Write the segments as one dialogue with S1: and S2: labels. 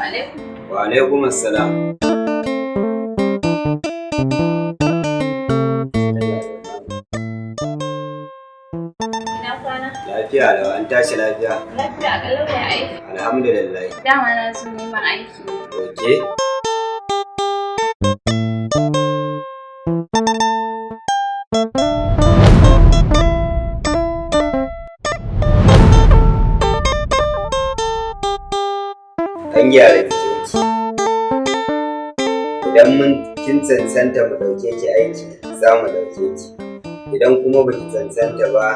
S1: Alaikum.
S2: Wa alaikum assalam.
S1: Ina kwana?
S2: Lafiya lau, an tashi lafiya.
S1: Lafiya ƙalau, ya aiki?
S2: Alhamdulillah.
S1: Dama na zo neman aiki ne.
S2: Okay. Ɗan gyara jikinki. Idan mun kin cancanta mu ɗauke ki aiki, za mu ɗauke ki. Idan kuma baki cancanta ba,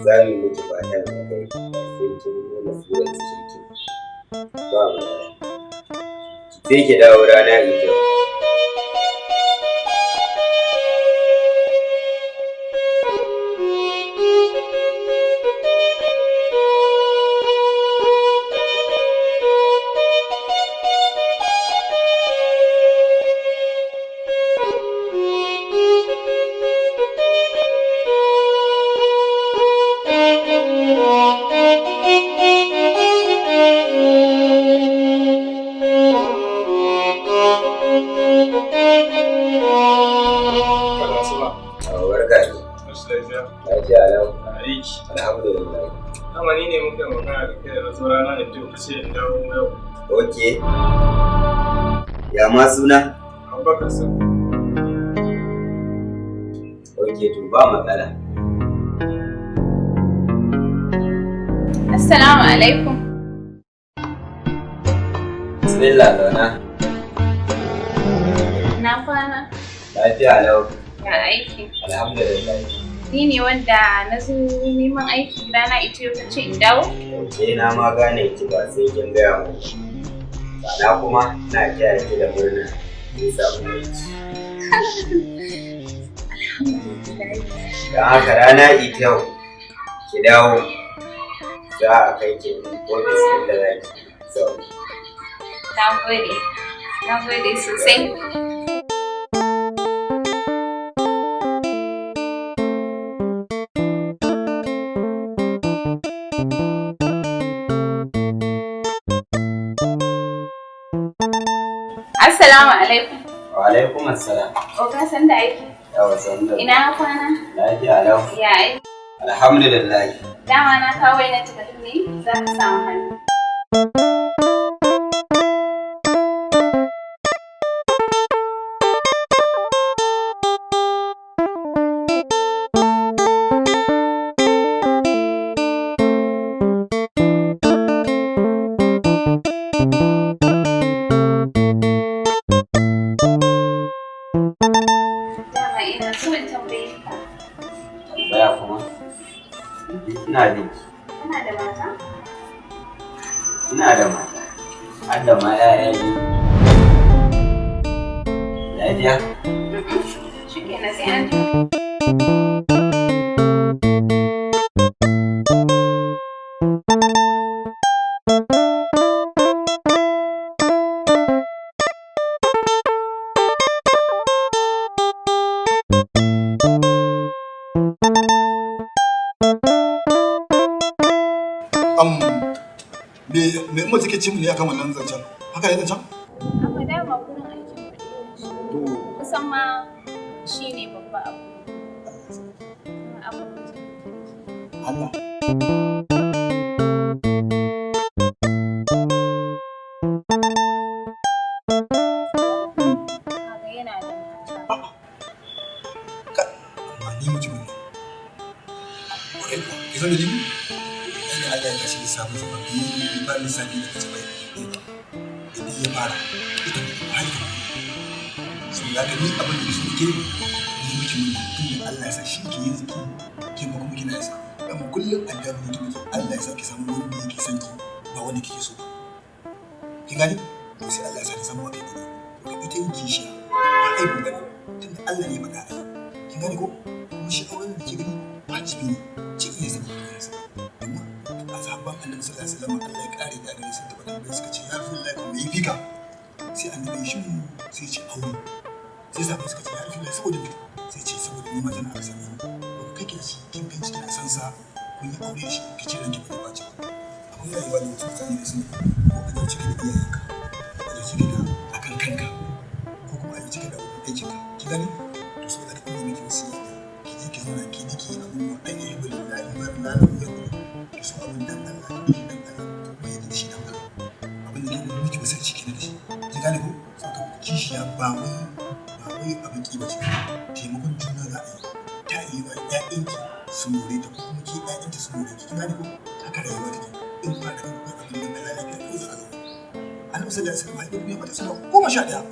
S2: za mu yi miki fatan alkhairi. Ba sai kin nuna surar jikinki. Ba matsala. Sai ki dawo rana ita yau. Barka ne. Lafiya lau.
S3: Aiki.
S2: Alhamdulillah.
S3: Dama ni ne muka yi magana da kai da na zo rana da yau kace in dawo yau.
S2: Okay. Ya ma suna?
S3: Abubakar sa.
S2: Okay, to ba matsala.
S1: Assalamu alaikum.
S2: Bismillah, zauna.
S1: Na kwana?
S2: Lafiya lau.
S1: Ya aiki?
S2: Alhamdulillah.
S1: Ni ne wanda na zo neman aiki rana ita yau ta ce in dawo?
S2: Okay, na ma gane ki ba sai kin gaya mu. Sana kuma ina taya ki da murna. Kin samu aiki.
S1: Alhamdulillah.
S2: Don haka rana ita yau ki dawo, za a kai ki ofis ɗin da za ki zauna.
S1: Na gode. Na gode sosai. Assalamu alaikum.
S2: Wa alaikum assalam.
S1: Oga, san da aiki.
S2: Yawa, sannu.
S1: Ina kwana?
S2: Lafiya lau.
S1: Ya aiki?
S2: Alhamdulillah.
S1: Dama na kawo na takardu ne za ka samu hannu. Dama ina so in tambaye ka.
S2: Tambaya kuma? Ina jin ki.
S1: Kana da mata?
S2: Ina da mata. Har da ma 'ya'ya biyu. Lafiya?
S1: Shikenan, sai an jima.
S4: Me umma take ce mu ne akan wannan zancen? Haka ne zancen?
S1: Amma dama gurin aikin mu ɗaya da shi.
S4: To.
S1: Kusan ma shi ne babba abu. Abu mutum kirki.
S4: Allah.
S1: Kaga yana da mata.
S4: Amma ni mutumin ne. Kwarai kuwa, ki san dalili? Ai da Allah ya tashi lissafin sa ba bi ba lissafi da mace bai ɗaya ba. Da biyu ya fara, ita ne har ita. So ya ga ni abin da so ke ni mutumin ne, tun da Allah ya sa shi ke yin ziki, ke ma kuma kina yasa. Amma kullum addu'a mutum muke, Allah ya sa ki samu wanda yake son ki ba wanda kike so ba. Kin gane? To sai Allah ya sa ta samu akai ne. To ita yin kishiya ba aibu bane, tunda Allah ne ya faɗa ai. Kin gane ko? Kuma shi auren da ke gani wajibi ne, ciki ya zama mutum domin a sahabban Annabi sallallahu alaihi wasallam, Allah ya kare da gare su, da tambaye suka ce, "Ya Rasulullahi, me yafi ka?" Sai Annabi ya shiru, sai ya ce, "Aure." Sai sahabbai suka ce, "Ya Rasulullahi, saboda me?" Sai ce, "Saboda ni ma tana aka same ni." To kai ki ci kin gan kina san sa, kun yi aure da shi, ki ce ranki ba zai ɓaci ba. Akwai rayuwa da wasu mutane da suna ko a zauce ka da iyayenka. da ke miki wasarci kenan da shi. Kin gane ko? Saboda kishiya ba wai abin ki bace. Taimakon juna za a yi. Ta yi wa ƴaƴanki su more ta, ko kuma ke ƴaƴanta su more ki. Kin gane ko? Haka rayuwa take. In ba da kanku abin da Allah lafiya ko za a zauna. Annabi sallallahu alaihi wasallam ya mata sama 11.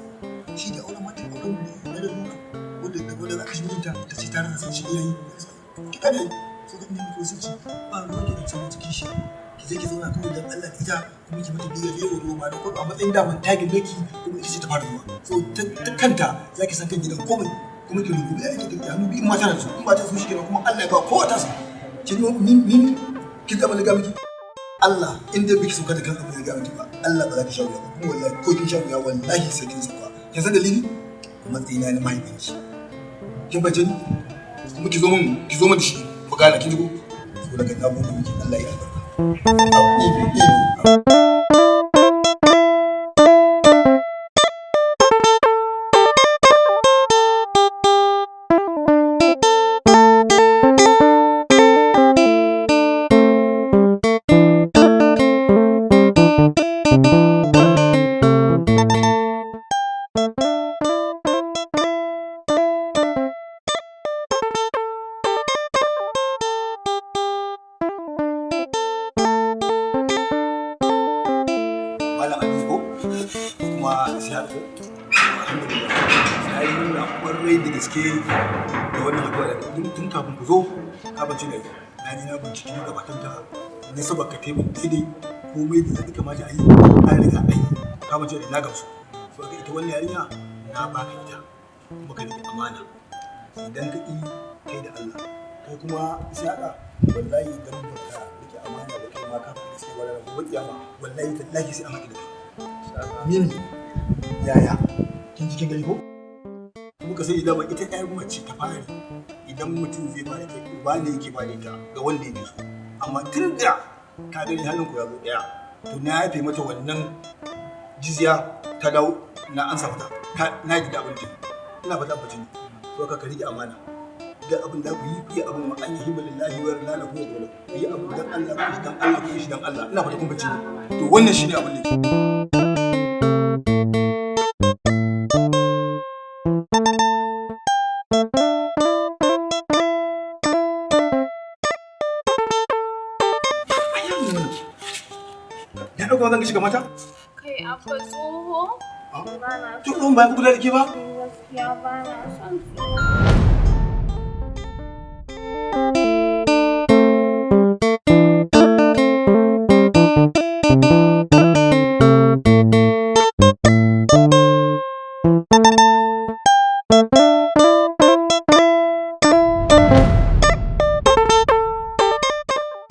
S4: Shi da auren mata auren ne na da nuna wanda da wanda za ka shi mijinta ta ce ta rasa sai shi iyayi. Ki gane? So ka nemi ki wasarci ba ruwan ki da samun kishiya. Ki je ki zauna kawai dan Allah da ita, kuma ki mata biyayya da yau ba da ko a matsayin daman ta girme ki, kuma ita ce ta fara zuwa. So ta kanta za ki san kan gidan komai, kuma ki rungumi ya ki da hannu biyu in ma tana da su, in ba ta so shi kenan, kuma Allah ya ba kowa ta sa. Kin ni ni kin zama ga miki Allah in dai biki sauka da kan abin da ga miki ba, Allah ba za ki sha wuya ba. Kuma wallahi ko kin sha wuya, wallahi sai kin sauka. Kin san dalili? Matsayina na mahaifinki. Kin bace ni? Kuma ki zo min da shi ku gana, kin ji ko? Saboda kan na gode miki, Allah ya albarka. Abu ibi ibi. Malam Ali ko kuma sai ko, alhamdulillah, na yi nuna kwarai da gaske da wannan haɗuwa da tun kafin ku zo ka bace da na ji na binciki magabatan ta na saba ka taimaka daidai komai da zai kamata a yi an riga an yi. Ka bace da na gamsu. So ita wannan yarinya na baka ita, kuma ka riƙe amana. Idan ka ƙi, kai da Allah. Kai kuma sai haka, wallahi idan baka riƙe amana da kai ma ka faɗi gaskiya ba, ranar gobe kiyama wallahi tallahi sai an haɗu da kai. Mimi, yaya? Kin ji, kin gani ko? Muka sani dama ita ƴar mace ta fari, idan mutum zai bada ta, uba ne yake bada ita ga wanda yake so. Amma tun da ka gani halin ku ya zo ɗaya, to na yafe mata wannan jizya ta dawo na ansa mata. Na yi da abin da ina fata abin ne. So ka rike amana. Da abin da ku yi, ku yi abin wa an yi hibalillahi wa lallahu wa dole. Ku yi abin dan Allah, ku yi dan Allah, ku yi shi dan Allah. Ina fata kun bace ni. To wannan shine abin da yake. Ya ɗauka zan shiga mata?
S1: Kai Abba, tsoho? Ba na
S4: To ɗan bayan ku da ke ba?
S1: Gaskiya ba na son tsoho.